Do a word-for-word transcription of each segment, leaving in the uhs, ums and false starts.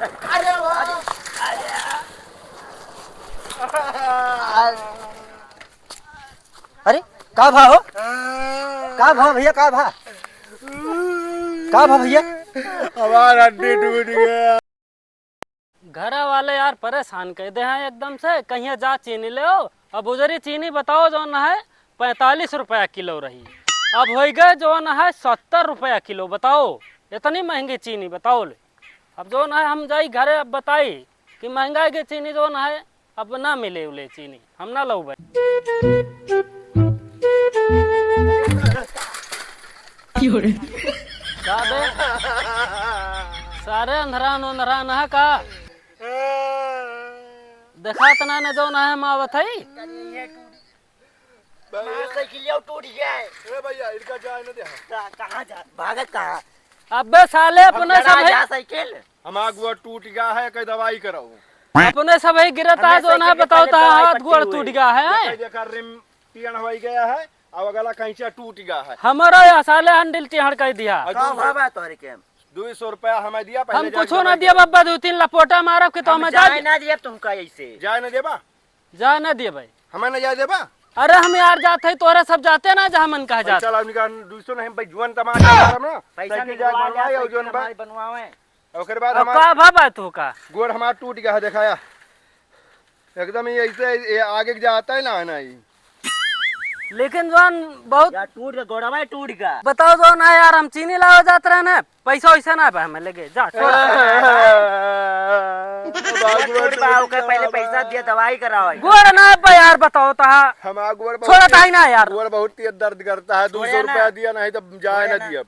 अरे, का भा हो? का भा भइया, का भा? का भा भइया? हमार हड्डी टूट गया। घरा वाले यार परेशान कइ देहे हैं एकदम से, कहिया जा चीनी लेओ, अब उजरी चीनी बताओ जौन है पैंतालीस रुपया किलो रही, अब होइ गए जौन है सत्तर रुपया किलो। बताओ, इतनी महँगी चीनी, बताओ ले। अब जौन है हम जाई घरे, अब बताई कि महँगाई के चीनी जौन है, अब ना मिले उले चीनी, हम ना लउबे। का बे? सारे अंधरान उंधरान है का? देखात ना न जौन है हम आवत हई। हमार साइकिलिया टूट गया है। ए भइया, इनका जाए न दे। का-, कहाँ जा? भागत कहाँ? अबे साले, अपने सब है। साइकिल। हमार गोड़ टूट गया है, कहीं दवाई कराओ। अपने सब है गिरत है, जौन है बताओ तो हाथ गोड़ टूट गया है। देखा, देखा, रिम टियन होइ गया है, अब अगला कैंचा टूट गया है। हमारा या साले हैंडल टिहड़ कइ दिया। और का दू सौ, हुआ बा तोहरे के? दू सौ रुपया हमें दिया, पहले हम कुछो ना दिया बब्बा, दू तीन लपोटा मारब के तो हम हमें जाए ना दिया तुमका ऐसे। जाए ना देबा? जाए ना दिए भाई। हमें ना जाए देबा? अरे हम यार जात है, तोहरे सब जाते ना जहाँ मन कहा जात। चल, अब निकाल, दू सौ नहीं भाई, जुअन तमाशा मारब ना। पैसा साइकिल जाए निकलवा बनवाए, ले, और साइकिल जौन बा। हमारी बनवावे। ओकरे बाद अब हमार का भा बा तो का? गोड़ हमार टूट गया है, देखाया। एकदम ही ऐसे, ये आगे के जाता है ना, ना ही। लेकिन जौन बहुत यार टूट गया, गोड़वा टूट गया। बताओ जौन है यार, हम चीनी लावे जात रहे ना, पैसा वैसा ना बा हमें लगे, जा, छोड़। गोड़ बा, ओके पहले पैसा दिया, दवाई कराओ। गोड़ ना बा यार, बताओ तो। हमार गोड़ बहुत छोड़ा तेज, ताई ना यार। गोड़ बहुत तेज दर्द करता है, छोड़े दू सौ रुपया ना। दिया नहीं तो जाए छोड़े ना ना। दिया।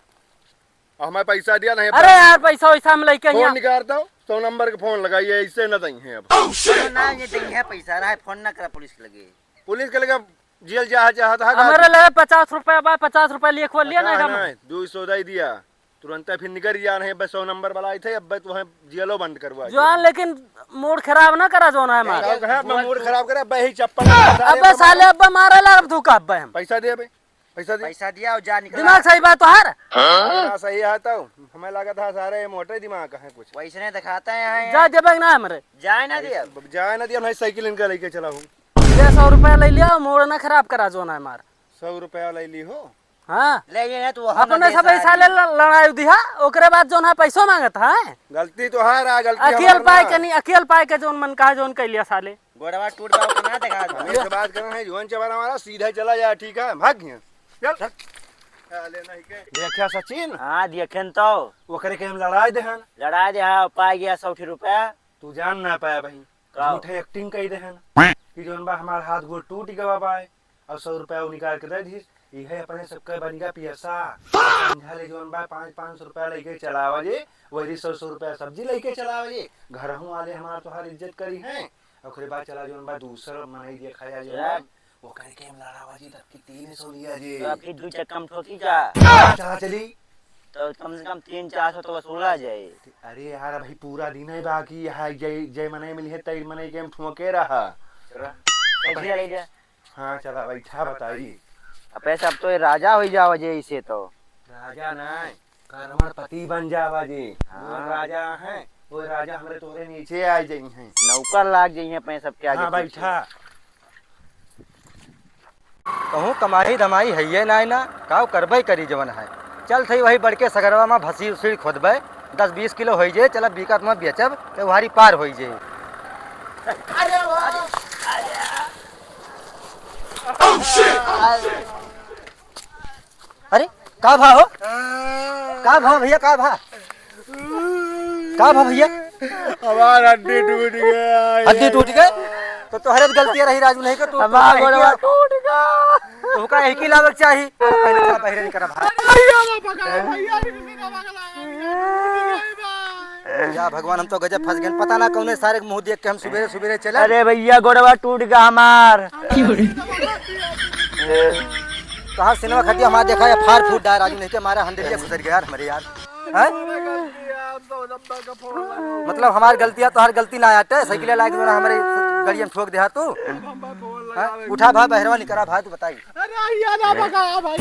हमें पैसा दिया नहीं, अरे पैसा। यार, पैसा वैसा हम लेके फोन यहाँ निकाल दो, सौ नंबर के फोन लगाइए, ऐसे न दई हैं अब। Oh, shit! ना, ये दई है पैसा, रहा है, फोन ना करा पुलिस के लगे। पुलिस के लगे जेल जा, जा, जा, जा, हमारे लगे पचास रुपया बा, पचास रुपया लिए खोल लिया ना पचास एकदम। नहीं, दू सौ दे दिया, तुरंत फिर निकल गया नहीं, बस सौ नंबर वाला आई थे, अब तो है जेलो बंद करवा दिया। जौन लेकिन मूड खराब ना करा, जौन है हमारा। खराब करा, अपना मूड खराब करे, अब यही चप्पल अब साले, अब मारा ला, अब धोखा, अब हम। पैसा दे बे। पैसा दे। पैसा दिया और जा निकला। दिमाग सही बात तो हर। हाँ, सही है तो। हमें लगा था सारे मोटे दिमाग है कुछ। वैसने दिखाते हैं। जा देबे ना हमरे। जाए ना दिया। जाए ना दिया, नहीं साइकिल इनका लेके चला हूँ। ये सौ रुपया ले लिया, मूड ना खराब करा जौन है हमार। सौ रुपया ले ली हो? हाँ। ले ये तो वो हम अपने दे सब सारे। साले ल-, लड़ाई दिया, ओकरे बाद जौन है पैसो मांगत है। गलती तो है, आ, गलती अकेल हमार पाए ना। के नहीं, अकेल पाए के जौन मन कहा जौन कह लिया साले। गोड़वा टूट बा, ओके ना देखा दो। हम ये से बात करना है, जुअन चबारा हमारा, सीधा चला जा, ठीक है? भाग यहाँ। चल। चल। साले नहीं के। देखा सचिन? हाँ, देखेन तो। ओकरे के हम लड़ाई देहन। लड़ाई दे, हाँ, पाए गया सौ रुपया। तू जान ना पाया भाई। का? झूठे acting कई देहन। कि जौन बा हमार हाथ गोड़ टूट गवा बा, और सौ रुपया उ निकाल के दे दिस। इहे अपने सबके बन गया पियसा। समझा ले जौन बा पाँच, पाँच सौ रुपया लेके चलावा जे, वही सौ, सौ रुपया सब्जी लेके चलावा जे। घरहू वाले हमार तोहार इज्जत करी हैं। ओकरे बाद चला जौन बा दूसर मनई देखा जा जौन बा, ओकरे के हम लड़ावा जी तब की तीन सौ लिया जी। तो आपकी दू चक्का में ठोकी जा। हाँ, चला चली। तो कम से कम तीन चार सौ तो वसूला जाए। अरे यार, अभी पूरा दिन है बाकी, यहाँ जय, जय मनई मिली है, तई मनई के हम ठोके रहा। कैसे ले जा? हाँ, चला बैठा बताई। अब ऐसे अब तो ये राजा हो जाओ जे इसे तो। राजा ना, करोड़पति बन जावा जी। हाँ। वो राजा हैं, वो राजा हमरे तोरे नीचे आ जाई हैं। नौकर लाग जाई हैं अपने सबके आगे हाँ, पीछे। बैठा। कहूँ कमाई धमाई है ये नाय ना, काव करबे करी जवन है। चल थई वही बड़के सगरवा में भसी उसी खोदबे, दस बीस किलो होई जे, चल बीकत में बेचब, तो वहारी पार होई जे। अरे वाह! अरे! अरे, का भा हो? का भा भैया, का भा? का भा भैया? हमार हड्डी टूट गया। हड्डी टूट गए? तो तोहरे गलती रही राजू, नहीं के तू हमार गोड़वा टूट गया। तोहका एक ही लावक चाही। पहले चला, पहले निकल भा। भैया ना पकड़ा, भैया ना पकड़ा। या भगवान, हम तो गजब फंस गए। पता ना कौने सारे के मुंह देख के हम सुबेरे सुबेरे चले। अरे भैया, गोड़वा टूट गया हमार। तोहार सिनेमा खटिया हमार देखा या फार फूट डाय राजू, नहीं के मारा हंडलिया घुसर गया यार हमरे यार। हैं? मतलब हमार गलती है, तोहार गलती ना आटे, साइकिल लाके जो ना हमरे गड़िया में ठोक दे तू। हैं? उठा भा, बहरवा निकरा भा, तू बताई। अरे यार, ना भगा भाई।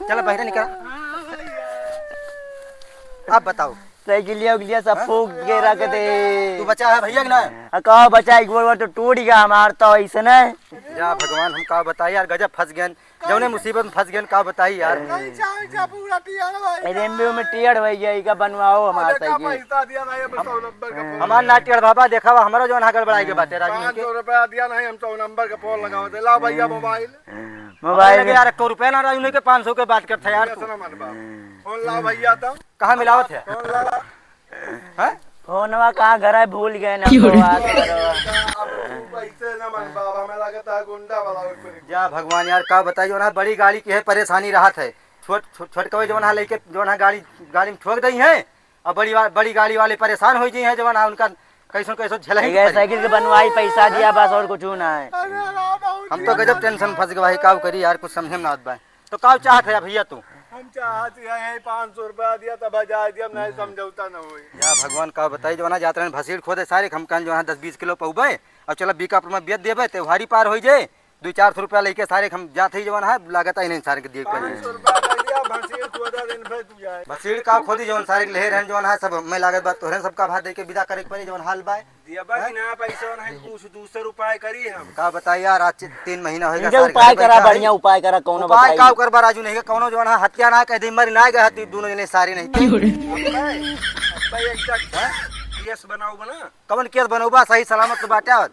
चलो बहरे निकरा। अब बताओ। साइकिलिया उकिलिया सब हाँ? फूंक के रख दे। तू बचा है भइया कि ना? आ, का बचा, एक बार तो टूट गया हमार तो ऐसे ना। या भगवान, हम का बताई यार, गजब फंस गए। जौने मुसीबत में फंस गए, का बताई यार। नहीं, चाहे, चाहे पूरा टियर भाई। अरे, एमबीओ में टियर हो गया, इका बनवाओ हमार अरे, का साइकिल। पैसा दिया भाई, अब सौ नंबर का फोन। हमार ना टियर बाबा, देखा हुआ, हमारा जौन है गड़बड़ाई के बाटे, राजू पाँच सौ के। रुपया दिया नहीं, हम सौ नंबर का फोन लगाओ दे। लाओ भइया मोबाइल। मोबाइल लगे में यार, एको रुपया ना राजू के, पाँच सौ के बात करता यार तू। ऐसा ना मन बाप। फोन लाओ भइया तो। कहाँ मिलावत है? फोन लाओ। हैं? फोनवा कहाँ घर है, भूल गए ना, क्यों तो रे? बात करो। पैसे ना मन बाप, हमें लगता है गुंडा वाला ऊपर। या भगवान यार, का बताई, जौन है बड़ी गाड़ी की है परेशानी रहत है। छोट, छोट, छोटकवे जौन है लेके जौन है गाड़ी, गाड़ी में ठोक दई है। अब बड़ी वा-, बड़ी गाड़ी वाले परेशान होइ जइहैं, जवन हा उनका कैसो कैसो झेलही के पड़ी। साइकिल के बनवाई, पैसा दिया बस, और कुछ ना है। अरे राम, हम तो गजब टेंशन फंस गए भाई, काउ करी यार, कुछ समझे में ना आवत बा। तो काउ चाहत है भइया तू? हम चाहत है यही पाँच सौ रुपया दिया तब बजाय दिया, नहीं समझौता न होई। या भगवान, काउ बताई, जवन हा जात रहन भसीड़ खोदे सारे, हम कहन जवन हा दस बीस किलो पउबे, और चला बीकापुर में बेच देबे, त्योहारी पार होइ जाए। दुइ चार सौ रुपया लइके सारे हम जात ही जवन है, लागत है इन्हें सारे के दिए के पड़ी। पाँच सौ रुपया दे दिया, भसीड़ खोदा दिन भर तू जाए। भसीड़ का खोदी जवन सारे के लेहे रहन जवन है, सब मैं लागत बा तोहरे सबका भार देके विदा करे के पड़ी जवन हाल बा। दिया बा कि ना पैसा ना है, कुछ दूसर उपाय करी हम। का बताई यार, आज तीन महीना होइगा इनके सारे उपाय घरे करा, बैठा है। बढ़िया उपाय करा, कौनो उपाय बताई। का करबा राजू, नहीं कौनो जवन है हत्या ना कह दे, मर ना गए हती दोनों जने सारे नहीं। अब्बे, अब्बे एक केस बनाओ बना। कवन केस बनौबा, सही सलामत तो बाटे आवत।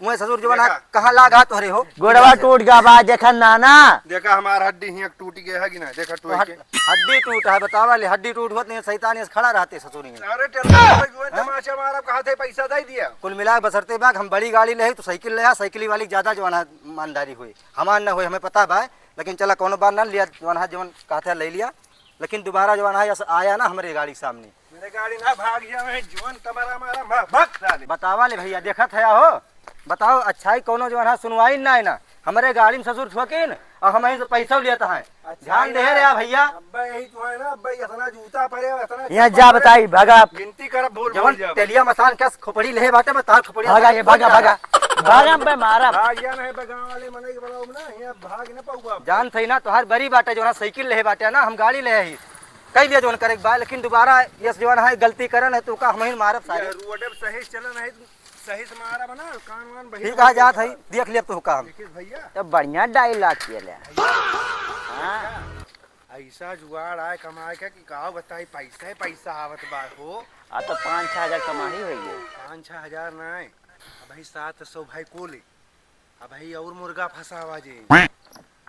उहे ससुर जवन है, देखा। कहाँ लाग हाथ तोहरे हो? गोड़वा टूट गया बा, देखा नाना। देखा हमार हड्डी हियाँ टूट गया है कि ना? देखा टूट हड-, के। हड्डी टूट है, बतावा ले, हड्डी टूट होत नहीं, शैतान ऐसे खड़ा रहते ससुर हियाँ। अरे टेलर जो है हाँ? तमाचा मारा, कहा थे पैसा दे दिया। कुल मिला के बसरते बाग, हम बड़ी गाड़ी ले, तो साइकिल ले आ, साइकिल वाली के ज्यादा जवन है ईमानदारी हुई, हमार न हुई, हमें पता बा, लेकिन चला कौनो बात ना लिया, जवन है जवन कहते ले लिया, लेकिन दोबारा जवन है ऐसा आया ना हमरे गाड़ी के सामने। मेरे गाड़ी ना भाग जावे, जवन तमारा मारा, भाग, भाग साले। बतावा ले भइया, देखत है हो, बताओ, अच्छाई कौनो जवन है सुनवाई ना है ना, हमरे गाड़ी में ससुर ठोकिन और हम यहीं से पैसा लेता है। अच्छा, ध्यान दे रे भइया। अब्बे यही तो है ना, अब्बे इतना जूता परे, इतना यहाँ चप्पल जा परे। बताई, भागा। गिनती करब, भूल जवन भूल जाब। तेलिया मसान के खोपड़ी ले बाटे, बता खोपड़ी भागा, ये भागा, भागा। भागा, अब्बे मारा। भाग गया नहीं, बे गाँव वाले मने के बनाओ ना, यहाँ भाग न पाऊगा। जान सही ना, तोहार बड़ी बाटे, जवन साइकिल ले बाटे ना, हम गाड़ी ले ही। कई लिया जवन करे के बा, लेकिन दोबारा ये जवन है गलती करे ना, तो का हम ही मारब सारे। ये रोड पे सही से चला नहीं, सही से मारा बना, कान वान बहिर ठीक आ जात है, देख लिया तू काम। देखिस भइया। तब बढ़िया डायलॉग किया ले। हाँ। ऐसा जुगाड़ आए कमाए का कि का बताई, पैसा ही पैसा आवत बा हो। आ तो पाँच छह हजार कमाई होई है। पाँच छह हजार ना आए, अबही सात सौ भाई को ले। अबही और मुर्गा फंसावा जे।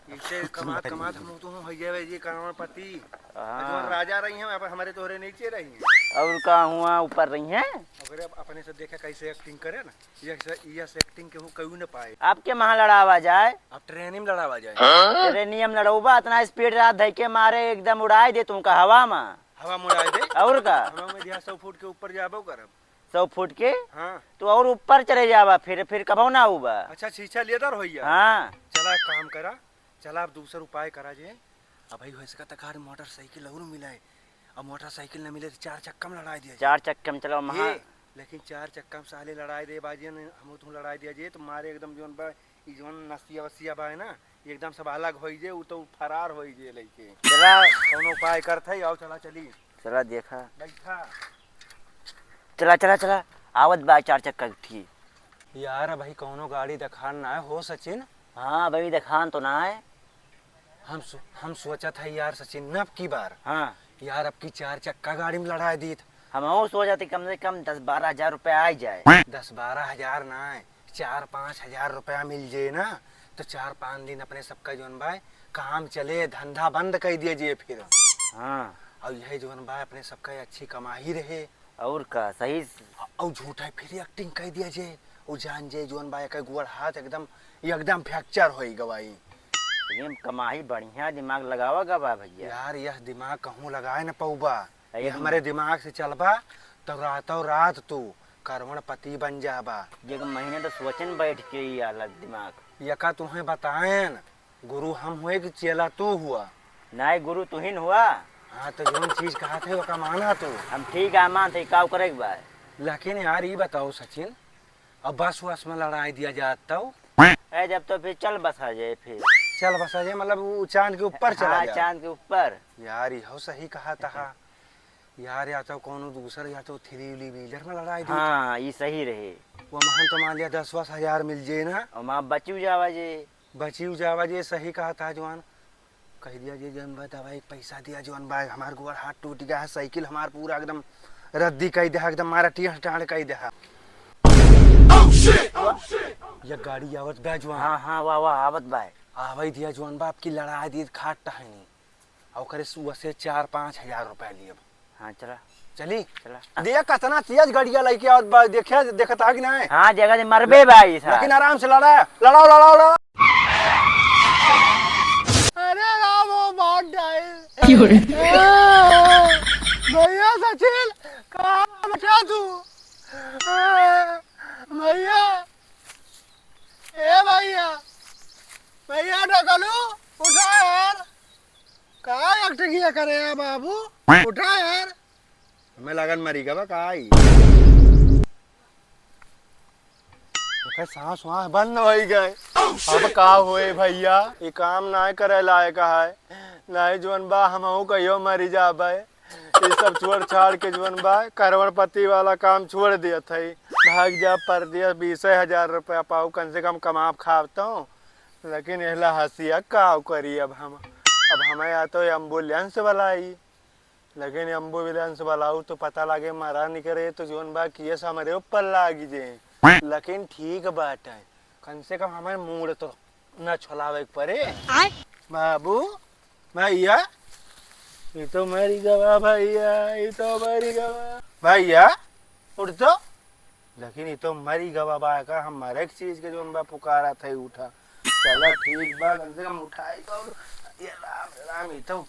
इसे कमात कमात हम तो हम हो जावे जी करोड़पति। हाँ। जवन राजा रही हैं, अब हमरे तोहरे नीचे रही हैं। और का हुआ ऊपर रही हैं? ओकरे अब अपने से देखे कैसे एक्टिंग करे ना, ये से, ये से एक्टिंग केहू कभी न पाए। आपके महाँ लड़ावा जाए? अब ट्रेनी में लड़ावा जाए। ट्रेनी में लड़ौबा, इतना स्पीड रात धई के मारे, एकदम उड़ाए दे तुमका हवा में। हवा में उड़ाए दे? और का? हवा में दिया सौ फुट के ऊपर जाबो करब। सौ फुट के? हाँ। तो और ऊपर चले जावा फिर, फिर कबो ना आऊबा। अच्छा, छीछा लेदर होइया। हाँ। चला एक काम करा, चला अब दूसर उपाय करा जे। अब भाई हो सका तकार मोटरसाइकिल और मिलाए। अब मोटरसाइकिल न मिले तो चार चक्का में लड़ाई दिया जाए। चार चक्का में चलो महा। ये, लेकिन चार चक्का में साले लड़ाई दे बाजे न, हम तुम लड़ाई दिया जे तो मारे एकदम जोन बा, ई जोन नसिया वसिया बा है ना, एकदम सब अलग होई जे, उ तो फरार होई जे लइके। चला। कौनो उपाय करत है, आओ चला चली। चला देखा। बैठा। चला, चला, चला। आवत बा चार चक्का उठी। यार, अबही कौनो गाड़ी देखान ना है हो सचिन? हाँ, अबही देखान तो ना है। हम सो-, हम सोचत है यार सचिन, न अब की बार। हाँ। यार, अब की चार चक्का गाड़ी में लड़ाई दीत। हमहू सोचत है कम से कम दस बारह हजार रुपया आ जाए। दस बारह हजार ना है, चार पाँच हजार रुपया मिल जाए ना, तो चार पाँच दिन अपने सबका जौन भाई काम चले, धंधा बंद कर दिया जे फिर। हाँ। और यही जौन भाई अपने सबका अच्छी कमाई रहे। और का, सही स- और झूठा फिर एक्टिंग कर दिया जे, वो जान जे जौन भाई का गोड़ हाथ एकदम, एकदम फ्रैक्चर होई गवाई। लेकिन कमाई बढ़िया दिमाग लगावा गवा भैया। यार, यह दिमाग कहूँ लगाए न पौबा। ये एकदम। हमरे दिमाग से चलबा, तो रातों रात तू करोड़पति बन जाबा। एक महीने तो सोचन बैठ के ही आला दिमाग। यका तुम्हें बताएन, गुरु हम हुए कि चेला तू हुआ? नाहीं, गुरु तुहिन हुआ। हाँ, तो जौन चीज कहा थे, ओका माना तू। हम ठीक है, मान थे, काव करे के बा? लेकिन यार, ई बताओ सचिन, अब बस वस में लड़ाई दिया जात तो? ए, जब तो फिर चल बसा जाए फिर। चल बसा जाए, मतलब वो चांद के ऊपर चला हाँ, जाए। चांद के ऊपर। यार, इहो सही कहा तहा। यार, या तो कौनो दूसर, या तो थ्री व्हीलर में लड़ाई दी। हाँ, ई सही रहे। वो महन तो मान लिया दस बीस हजार मिल जे ना। और माँ बचियो जावा जे। बचियो जावा जे, सही कहा था जवान। कह दिया जे जौन बा दवाई के पैसा दिया जौन बा, हमार गोड़ हाथ टूट गया है, साइकिल हमार पूरा एकदम रद्दी कह दिया, एकदम मारा टीह टाड़ कह दिया। ये गाड़ी आवत बा जवान। हाँ, हाँ, वाह, वाह, आवत बा। आवे दिया जौन बा, आपकी लड़ाई दी खाट टहनी। और ओकरे से, से चार पाँच हजार रुपया लियब। हाँ, चला। चली? चला। देख, कितना तेज गड़िया लेके आवत बा, देखिया, देखत आ कि नहीं? हाँ, जगह से मरबे भाई साहब। लेकिन आराम से लड़ा, लड़ाओ, लड़ाओ, लड़ाओ। अरे राम, वो मार डाले। क्यों रे? भैया सचिन, कहाँ बचा तू? भैया, ए भैया, भैया ढकलू, उठा यार। का एकटगिया करे है बाबू? उठा यार। हमें लगन मरी गवा का आई। ओकर सांस वास बंद होई गए। अब का होए भैया, ई काम नाय करे लायक है। नाय जौन बा हमहू कहियो मरी जाबे। ई सब छोड़ छाड़ के जौन बा करोड़पति वाला काम छोड़ दिया था। भाग जा परदेस, बीस हजार रुपया पाऊ, कम से कम कमाब खाब तो। लेकिन एहला हंसिया का करी अब हम, अब हमें या तो एम्बुलेंस वाला आई, लेकिन एम्बुलेंस वाला उ तो पता लागे मरा निकरे तो जौन बा केस हमरे ऊपर लागी जे। लेकिन ठीक बाटे, कम से कम हमारे मूड तो ना छोलावे के पड़े। आय। बाबू, भैया, ये तो मरी गवा भैया, ये तो मरी गवा। भैया, उठ तो। लेकिन ये तो मरी गवा बा का, हम मरे के चीज के जौन बा पुकारा था उठा। चला ठीक बा, कम से कम उठाई तो। ये राम, राम, ये तो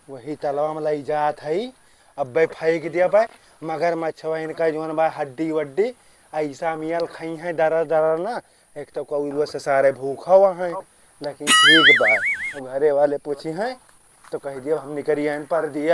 वही तलवा में लई जात हई, अब्बे फेंक दिया बा। मगरमच्छवा इनका जौन बा हड्डी वड्डी, ऐसा मियल खई हैं दरर दरर ना। एक तो कौरुआ से सारे भूखा हुआ हैं, लेकिन ठीक बा। अब घरे वाले पूछी हैं तो कह दिया हम निकरी आइन पर दिया।